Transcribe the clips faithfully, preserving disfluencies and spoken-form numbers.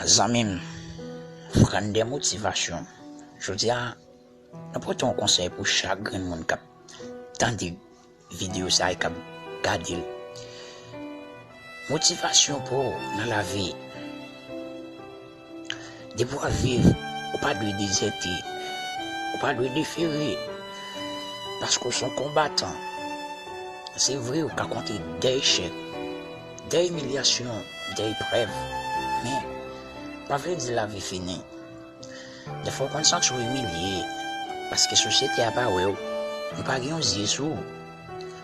Zanmi m, Frandè Motivasyon. Jodi a, nou pote yon konsèy pou chak grenn moun k ap tande videyo sa a e k ap gade l. Motivasyon pou w nan lavi. Depi w ap viv, ou pa dwe dezète, ou pa dwe defere, paske w se yon konbatan. Se vre, ou ka kontre dè echèk, dè imilyasyon, dè eprèv, men pa vle di lavi fini. Defwa w konn santi w imilye, paske sosyete a pa wè w. Nou pa gen yon zye sou ou.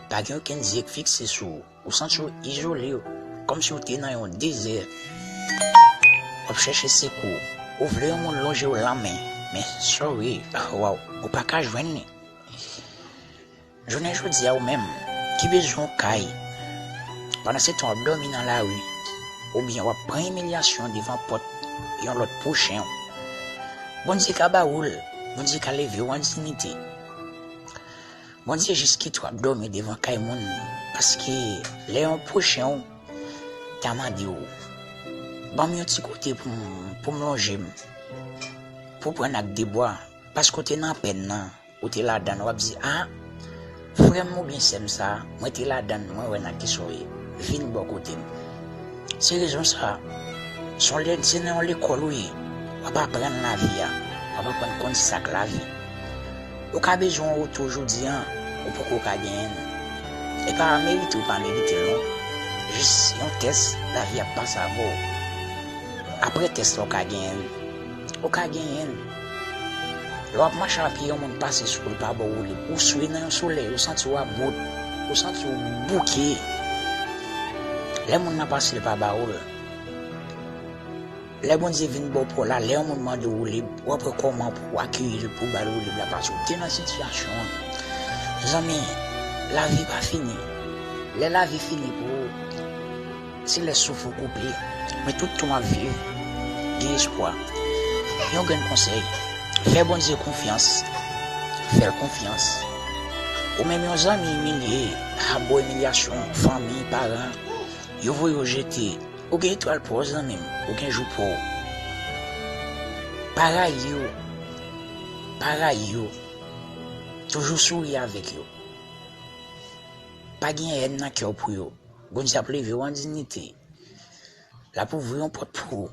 Pa gen okenn zye k fikse sou ou. Ou santi w izole, kòmsi w te nan yon dezè. W ap chèche sekou. Ou vle yon moun lonje w lanmen, men sorry, waw, ou pa ka jwenn li. Jounen jodi a, ou menm ki bezwen yon kay, pandan se tan w ap dòmi nan lari, oubyen w ap pran imilyasyon devan pòt yon lòt pwochen w, Bondye ka ba ou l, Bondye ka leve w an diyite. Bondye jis kite w ap dòmi devan kay moun, paske lè yon pwochen w ta mande w, ban m yon ti kote pou m, pou m lonje m, pou pran ak debwa, paske w te nan pèn nan, ou te ladann, w ap di, a, frè m oubyen sè m sa, mwen te ladann, mwen wè nan kisa w ye, vin bò kote m. Se rezon sa, se yon lè, se nan yon lekòl ou ye, w ap aprann lavi a, w ap aprann konn sa k lavi. Ou ka bezwen yon oto jodi a, ou poko ka genyen l. E pa merite ou pa merite l non. Jis yon tès lavi ap pase avè w. Apre tès la, ou ka genyen l. Ou ka genyen l. Lè w ap mache a pye, yon moun pase sou ou, li pa ba w woulib. Ou swe nan yon solèy, ou santi w about, ou santi w bouke. Lè moun nan pase, li pa ba ou l. Lè Bondye vin bò pa w la, lè yon moun mande w woulib, w ap wè kòman pou w akeyi l, pou w ba l woulib la, paske w te nan sitiyasyon an. Zanmi, lavi pa fini. Lè lavi fini pou ou, se lè souf ou koupe, men tout tan w ap viv, gen espwa. Yon grenn konsèy, fè Bondye konfyans, fè l konfyans. Ou menm yon zanmi imilye, ap ba w imilyasyon, fanmi, paran, yo voye w jete. Ou gen etwal pa w, zanmi m, ou gen jou pa w. Pa rayi yo, pa rayi yo. Toujou souri avèk yo. Pa gen èn nan kè w pou yo. Bondye ap leve w an diyite. L ap ouvri yon pòt pou ou.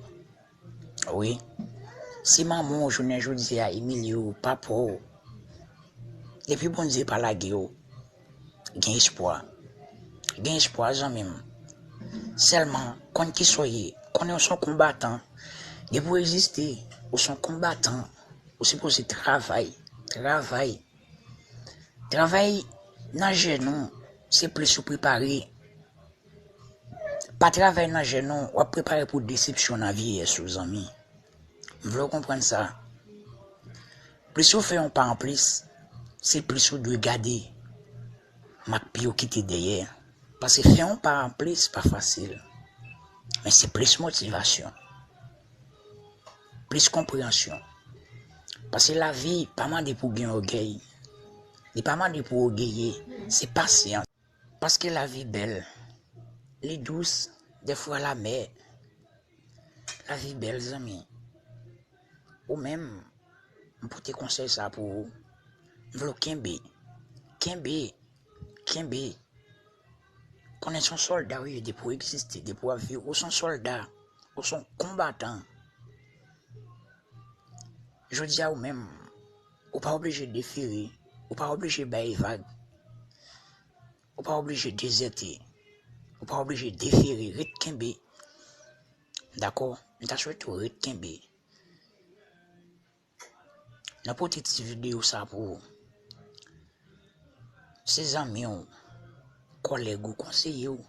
Wi. Si manman w jounen jodi a imilye w, papa w, depi Bondye pa lage w, gen espwa. Gen espwa, zanmi m. Sèlman, konn kisa w ye. Konnen w se yon konbatan. Depi w egziste, ou se yon konbatan. Ou sipoze travay. Travay. Travay nan jèn ou, se plis ou prepare. Pa travay nan jèn ou, w ap prepare pou desepsyon nan vyeyès ou, zanmi. M vle w konprann sa. Plis ou fè yon pa anplis, se plis ou dwe gade mak pye w kite dèyè. Paske fè yon pa anplis pa fasil. Men se plis motivasyon. Plis konpreyansyon. Paske lavi pa mande pou gen ògèy. Li pa mande pou ògeye. Se pasyans. Paske lavi bèl. Li dous, dèfwa l amè. Lavi bèl, zanmi. Ou menm, m pote konsèy sa pou ou. M vle w kenbe. Kenbe. Kenbe. Konnen se yon sòlda w ye depi w egziste, depi w ap viv. Ou se yon sòlda. Ou se yon konbatan. Jodi a ou menm, ou pa oblije defere, ou pa oblije bay vag, ou pa oblije dezète, ou pa oblije defere, ret kenbe. Dakò? M ta swete w ret kenbe. Nan pote ti videyo sa pou ou. Se zanmi w, kòlèg ou, konseye w.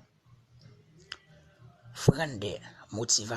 Frandè Motivasyon.